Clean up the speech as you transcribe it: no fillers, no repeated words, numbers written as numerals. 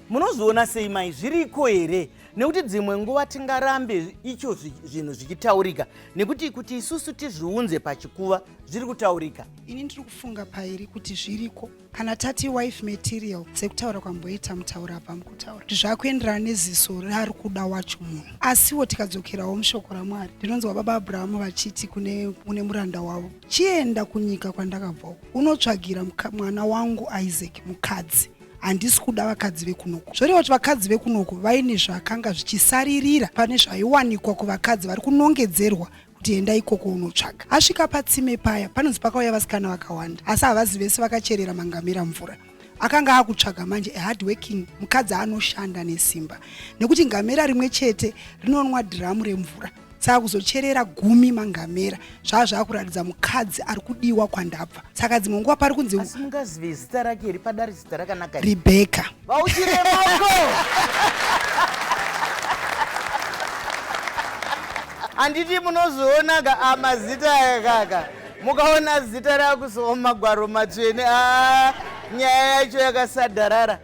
Munozviona sei mai, zviriko here? Nekuti dzimwe nguva tingarambe icho zvinhu zvichitaurika, nekuti kuti isusu tizviunze pachikuva zviri kutaurika. Ini ndiri kufunga pairi kuti zviriko. Kana tati wife material sekutaura kwamboita mutauri abva mukutaura kuti zvakuenderana neziso raari kuda wacho munhu. Asiwo tikadzokerawo mushoko raMwari ndinonzwa baba Abrahamu vachiti kune, kune muranda wavo, chienda kunyika kwandakabva uko unotsvagira mwana wangu Isaac mukadzi. Handisi kuda vakadzi vekunoku. Zvoreva kuti vakadzi vekunoku vaine zvakanga zvichisaririra pane zvaiwanikwa kuvakadzi vari kunongedzerwa kuti enda ikoko unotsvaga. Asvika patsime paya panonzi pakauya vasikana vakawanda asi havazi vese vakacherera mangamera mvura. Akanga akutsvaga manje a hard working mukadzi anoshanda nesimba nekuti ngamera rimwe chete rinonwa dhiramu remvura saka kuzocherera gumi mangamera zvava zvakuratidza mukadzi ari kudiwa kwandabva. Saka dzimwe nguva pari kunzi asi mungazive zita rake here padare zita rakanaka Rebecca. Vauchire maoko. Handiti munozoona ka amazita aya kaka mukaona zita rakuzowa mumagwaro matsvene a nyaya yacho yakasadharara.